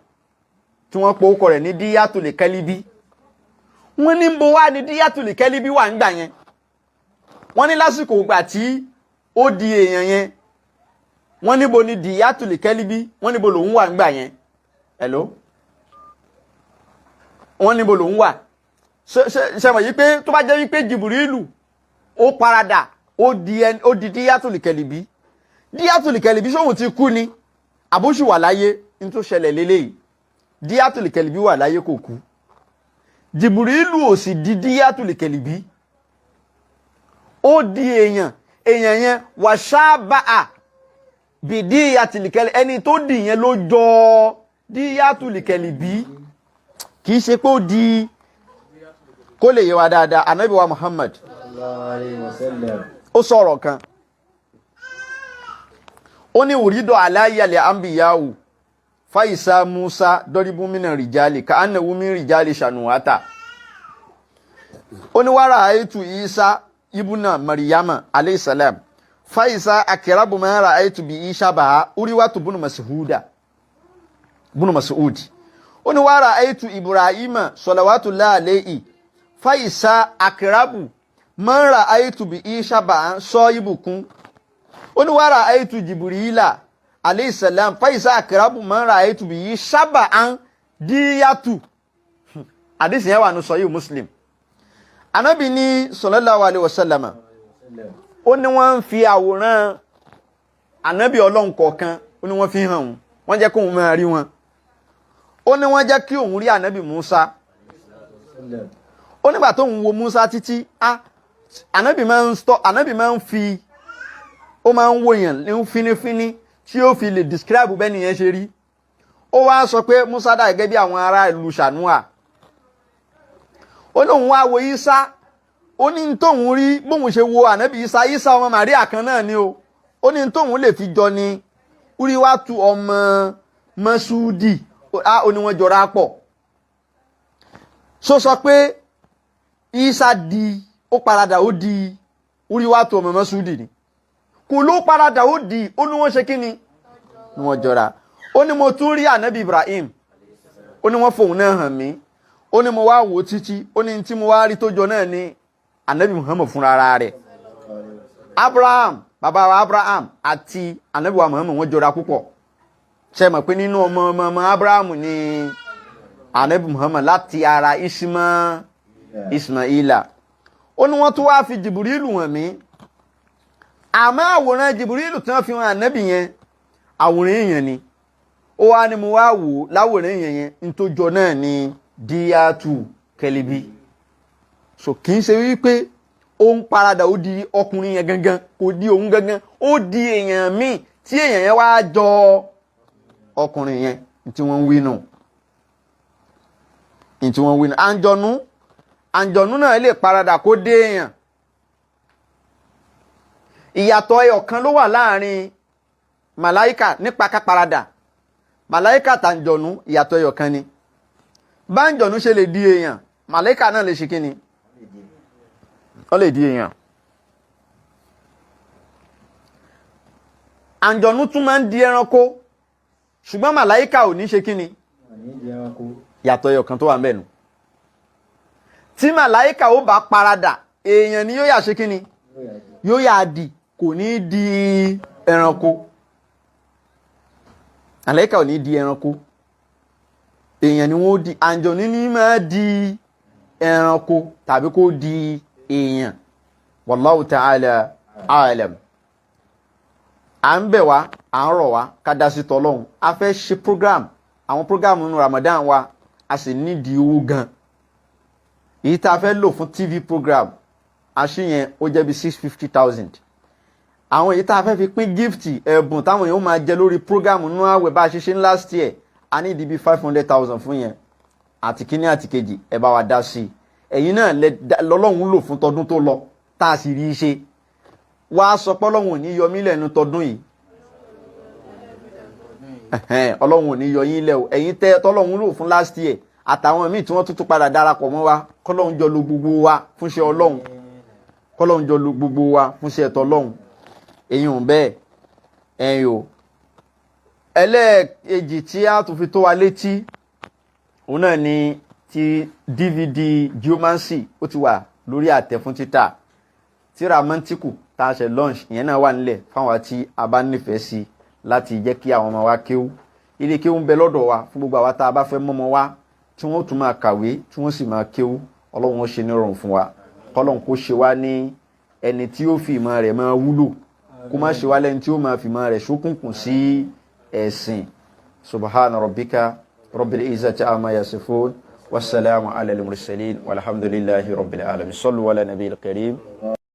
tí wọ́n po orúkọ rẹ̀ ní Díyàtòlè Kẹ́líbí, wọ́n ní bo wá ní Díyàtòlè Kẹ́líbí wà ń gbà yẹn? Wọ́n ní lásìkò ìgbà tí ó di èèyàn yẹn, wọ́n níbo ni Díyàtòlè Kẹ́líbí, wọ́n níbo lòun wà ń gbà yẹn? Hello, wọ́n níbo lòun wà? Ṣe mọ̀ yí pé tó bá jẹ́ wípé Jìbìrìlù ó paradà, ó di Díyàtòlè Kẹ́líbí, Díyàtòlè Kẹ́líbí sóhun ti kú ni àbóṣù wà láyé? Ní tó ṣẹlẹ̀ lélẹ́yìí, Díyàtòlè Kẹ́líbí wà láyé, kò kú. Jìbìrìlù ò sì di Díyàtòlè Kẹ́líbí, ó di èèyàn. Èèyàn yẹn wà ṣáàbà bí Díyàtòlè Kẹ́líbí, ẹni tó dì yẹn ló jọ Díyàtòlè Kẹ́líbí, kì í ṣe pé ó di. Kó lè yé wa dáadáa, Ànábì wa Muhammad ó sọ̀rọ̀ kan, ó ní òrídọ̀ aláyàlẹ̀ àmbìyáwò fàyísà Musa dọ́ríbú mìíràn rìjálì ká ánàwó mi rìjálì ṣànùwátà. Ó ní wàrà àìtù Isa ibùnà Maryama aleyhisselam fàyísà akẹ́rẹ́bùmọ́ra àìtù bí Isa bàá oríwàtú bùnú masihuda bùnú masihudi. Ó ní wàrà àìtù Ibrahima sọlawàtúlá àlẹ́yì fàyísà akẹ́rẹ́bù mọ́ra àìtù bí Isa bàá sọ ibùkún. Ó ní wàrà àìtù Jibrila aleyhisselam fàyísà akẹ́rẹ́bù mọ́ra àìtù bí Isa bàá díyàtù. Àdìsí yẹn wà ní sọyí Muslim. Ànábì ní sallallahu alaihi wasallam, ó ní wọ́n ń fi àwòrán ànábì Ọlọ́run kọ̀ọ̀kan, ó ní wọ́n fi hàn òun, wọ́n jẹ́ kóun máa rí wọn. Ó ní wọ́n jẹ́ kí òun rí ànábì Musa. Ó nígbà tóun wo Musa títí, ànábì máa ń stọ, ànábì máa ń fi, ó máa ń wòyàn ní fínífíní tí ó fi lè describe bẹ́ẹ̀ nìyẹn ṣe rí. Ó wá sọ pé Musa dà gẹ́gẹ́ bí àwọn ará ìlú Ṣànúà. Ó lóun wá wo Isa, ó ní tóun rí bóun ṣe wo ànábì Isa, Isa ọmọ Màríà kan náà ni o. Ó ní tóun lè fi jọ ni Uriwatu ọmọ Mọ́súdì, ó ní wọ́n jọra pọ̀. So sọ pé Isa di ó paradà ó di Uriwatu ọmọ Masudi ni. Kò ló paradà ó di, ó ní wọ́n ṣe kí ni ni wọ́n jọra. Ó ní mo tún rí ànábì Ibrahim, ó ní wọ́n fòun náà hàn mí. Ó ní mo wá wò ó títí, ó ní tí mo wá rí tó jọ náà ní ànábì Muhammad fúnra rẹ̀. Abraham, bàbá wa Abraham àti ànábì wa Muhammad, wọ́n jọra púpọ̀. Ṣe mọ̀ pé nínú ọmọ ọmọ ọmọ Abraham ni ànábì Muhammad láti ara Ismaila. Ó ní wọ́n tún wá fi Jìbìrìlù hàn mí, àmọ́ àwòrán Jìbìrìlù tí wọ́n fi hàn ànábì yẹn, àwòrán èèyàn ni. Ó wá ní mo wá wò ó láwòrán èèyàn yẹn, ntójọ náà ni Díyàtù Kẹlíbí. So kì í ṣe wípé ó ń paradà ó di ọkùnrin yẹn gangan, kò di òun gangan, ó di èèyàn míì tí èèyàn yẹn wá jọ ọkùnrin yẹn tí wọ́n ń wí nù, tí wọ́n ń wí nù. Àǹjọ̀nú, àǹjọ̀nú náà lè paradà kó dé èèyàn. Ìyàtọ̀ ẹyọ kan ló wà láàrin màláìkà nípa káparadà. Màláìkà tàǹjọ̀nú, ìyàtọ̀ ẹyọ kan ni. Báǹjọ̀nú ṣe lè di èèyàn, màláìkà náà lè ṣe kí ni, ó lè di èèyàn. Àǹjọ̀nú tún máa ń di ẹranko, ṣùgbọ́n màláìkà ò ní ṣe kí ni. Yàtọ̀ ẹyọ kan tó wà ń bẹ̀ nù. Tí màláìkà ó bá paradà, èèyàn ni yóò yà ṣe kí ni, yóò yà di, kò ní di ẹranko. Màláìkà ò ní di ẹranko, èèyàn ni wọ́n di. Àǹjọ̀nú ní máa di ẹranko tàbí kó di èèyàn. Wallahu ta'ala alam. À ń bẹ̀ wá, à ń rọ̀ wá ká dá sí tọ́lọ́hún. A fẹ́ ṣe program, àwọn program nínú Ramadan wa, a sì nídìí owó gan. Èyí tá a fẹ́ lò fún TV program àṣìyẹn, ó jẹ́ bí 650,000. Àwọn èyí tá a fẹ́ fi pín gift, ẹ̀bùn táwọn èèyàn máa jẹ lórí program nínú àwẹ̀ bá a ṣe ṣe ní last year, a ní ìdí bí 500,000 fún yẹn. Àti kíní àti kejì, ẹ bá wa dá sí i. Ẹ̀yin náà lọ́lọ́run lò fún tọdún tó lọ tá a sì rí i ṣe. Wá sọ pé Ọlọ́run ò ní yọ mí lẹ́nu tọdún yìí. Ọlọ́run ò ní yọ yín lẹ́ o. Ẹ̀yin tẹ́ tọ́lọ́run lò fún last year àtàwọn míì tí wọ́n tún padà darapọ̀ mọ́ wa, kọ́lọ́run jọ lo gbogbo wa fúnṣẹ́ Ọlọ́run, kọ́lọ́run jọ lo gbogbo wa fúnṣẹ́ tọ́lọ́run. Ẹ̀yin ò bẹ́ẹ̀, ẹ̀yin o. Ẹlẹ́ẹ̀kejì tí a tún fi tó wa létí, òun náà ni ti DVD Geomancy. Ó ti wà lórí àtẹ fún títà. Tíra mọ́ntíkù tá a ṣe launch, ìyẹn náà wà nílẹ̀ fáwọn tí a bá nífẹ̀ẹ́ sí láti jẹ́ kí àwọn ọmọ wa kéwú. Ilé kéwú ń bẹ lọ́dọ̀ wa fún gbogbo àwa tá a bá fẹ́ mọ́mọ wa tí wọ́n tún máa kàwé, tí wọ́n sì máa kéwú. Ọlọ́run ó ṣe nírọ̀rùn fún wa. Kọ́lọ́run kó ṣe wá ní ẹni tí ó fi ìmọ̀ rẹ̀ máa wúlò, kó má ṣe wá lẹ́ni tí ó máa fi ìmọ̀ rẹ̀ ṣókùnkùn sí ẹ̀sìn. Subhana rabbika rabbil izzati amma yasifun, wasalaamu ala al-mursalin, walhamdulillahi rabbil alamin. Sallu ala nabiyil karim.